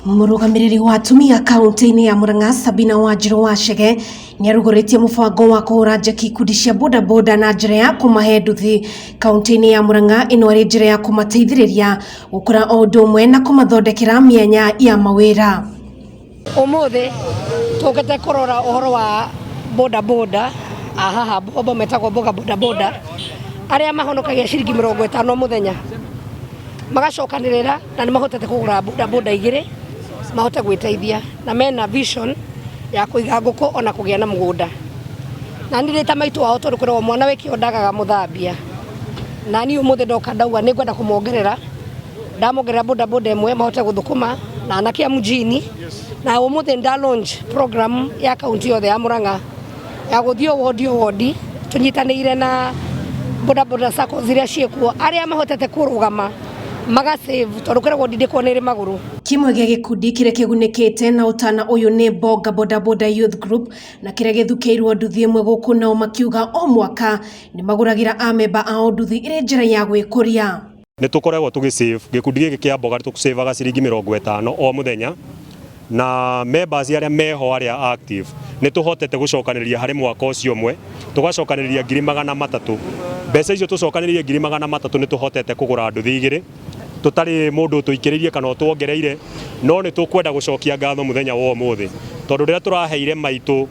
Mũrũgamĩrĩri wa atumia kaunti-inĩ ya Murang'a Sabina Wanjiru Wachege nĩarugũrĩtie mũbango wa kũhũra njeki ikundi cia bodaboda na njĩra ya kũmahe nduthi kaunti-inĩ ya Murang'a. Ĩno ĩrĩ njĩra ya kũmateithĩrĩria gũkũra o ũndũ ũmwe na kũmathondekera mĩanya ya mawĩra. Umuthi tukite kurora uhoro wa boda boda ahaha bombo metagwo mboga boda boda aria mahonokagia ciringi 50 muthenya magacokanĩrĩra na nĩ mahotete kũgũra boda boda igĩrĩ mahote gwĩteithia na mena vision ya kũiga ngũkũ ona kũgĩa na mũgũnda. Na niĩ ndĩ ta maitũ wao, tondũ kwĩragwo mwana wĩ kĩo ndagaga mũthambia, na niĩ ũmũthĩ ndoka ndauga nĩ ngwenda kũmongerera, ndamongerera boda boda ĩmwe mahote gũthũkũma na anake a mjini. Na ũmũthĩ nda launch program ya kaunti yothe ya Murang'a ya gũthiĩ o wodi o wodi tũnyitanĩire na boda boda saccos iria ciĩkuo arĩa mahotete kũrũgama maga save, tondũ kwĩragwo ndindĩkwo nĩ ĩrĩ magũrũ. Kĩmwe gĩa gĩkundi kĩrĩa kĩgunĩkĩte na ũtana ũyũ nĩ Bonga Boda Boda Youth Group, na kĩrĩa gĩthukĩirwo nduthi ĩmwe gũkũ, nao makiuga o mwaka nĩ magũragĩra amemba ao nduthi ĩrĩ njĩra ya gwĩkũria. Nĩ tũkoragwo tũgĩ save gĩkundi gĩkĩ kĩa mboga, tũsavaga ciringi 50 o mũthenya, na members arĩa meho arĩa active nĩ tũhotete gũcokanĩrĩria harĩ mwaka ũcio ũmwe tũgacokanĩrĩria 300,000. Mbeca icio tũcokanĩrĩrie 300,000 nĩ tũhotete kũgũra nduthi igĩrĩ tũtarĩ mũndũ tũikĩrĩirie kana ũtuongereire. No nĩ tũkwenda gũcokia ngatho mũthenya wa ũmũthĩ, tondũ rĩrĩa tũraheire maitũ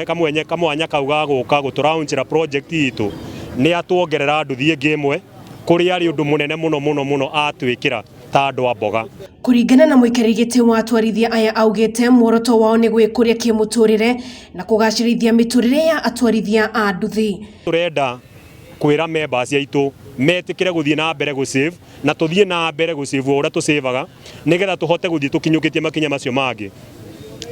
kamwenye kamwanya kau ga gũka gũtũraunchĩra project itũ, nĩ atuongerera nduthi ĩngĩ ĩmwe kũrĩa arĩ ũndũ mũnene mũno mũno mũno atwĩkĩra ta andũ a mboga. Kũringana na mũikarĩri gĩtĩ wa atwarithia aya, augĩte muoroto wao nĩ gwĩkũria kĩmũtũrĩre na kũgacĩrithia mĩtũrĩre ya atwarithia a nduthi. Tũrenda kwĩra members aitũ metĩkĩre gũthiĩ na mbere gũ save na tũthiĩ na mbere gũ save o ũrĩa tũsavaga, nĩgetha tũhote gũthiĩ tũkinyũkĩtie makinya macio mangĩ,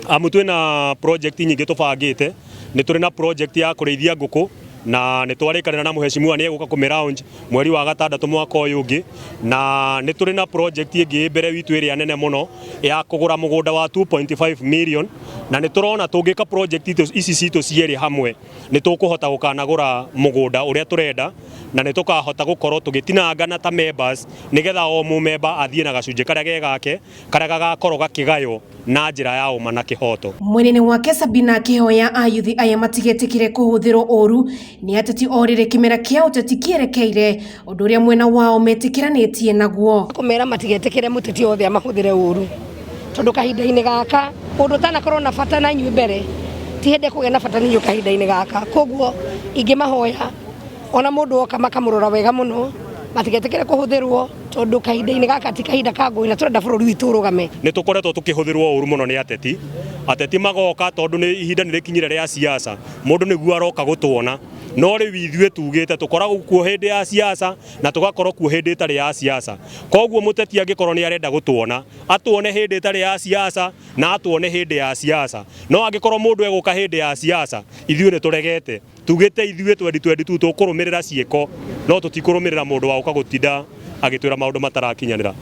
amu twĩna project nyingĩ tũbangĩte. Nĩ tũrĩ na project ya kũrĩithia ngũkũ, na nĩ twarĩkanĩra na mũheshimiwa nĩ egũka kũmĩ launch mweri wa gatandatũ mwaka ũyũ ũngĩ, na nĩ tũrĩ na project ĩngĩ mbere witũ ĩrĩa nene mũno ya kũgũra mũgũnda wa 2.5 million, na nĩ tũrona tũngĩka project ici citũ cierĩ hamwe nĩ tũkũhota gũkanagũra mũgũnda ũrĩa tũrenda, na nĩ tũkahota gũkorwo tũgĩtinangana ta members, nĩgetha o mũmemba athiĩ na gacunjĩ karĩa ge gake karĩa gagakorwo gakĩgaywo na njĩra ya ũma na kĩhoto. Mwena-inĩ wake, Sabina akĩhoya ayuthi aya matigetĩkĩre kũhũthĩrwo ũru nĩ ateti o rĩrĩ kĩmera kĩa ũteti kĩerekeire, ũndũ ũrĩa mwena wao metĩkĩranĩtie naguo. Kũmera matigetĩkĩre mũteti othe amahũthĩre ũru, tondũ kahinda-inĩ gaka mũndũ ũtanakorwo na bata na inyuĩ mbere ti hĩndĩ ekũgĩa na bata na inyuĩ kahinda-inĩ gaka. Koguo ingĩmahoya ona mũndũ oka makamũrora wega mũno, matigetĩkĩre kũhũthĩrwo, tondũ kahinda-inĩ gaka ti kahinda ka ngũĩ na tũrenda bũrũri witũ ũrũgame. Nĩ tũkoretwo tũkĩhũthĩrwo ũru mũno nĩ ateti. Ateti magoka tondũ nĩ ihinda nĩ rĩkinyire rĩa siasa, mũndũ nĩguo aroka gũtuona, no rĩu ithuĩ tugĩte tũkoragwo kuo hĩndĩ ya siasa na tũgakorwo kuo hĩndĩ ĩtarĩ ya siasa. Koguo mũteti angĩkorwo nĩ arenda gũtuona, atuone hĩndĩ ĩtarĩ ya siasa na atuone hĩndĩ ya siasa. No angĩkorwo mũndũ egũka hĩndĩ ya siasa, ithuĩ nĩ tũregete. Tugĩte ithuĩ 2022 tũkũrũmĩrĩra ciĩko, no tũtikũrũmĩrĩra mũndũ wa gũka gũtinda agĩtwĩra maũndũ matarakinyanĩra.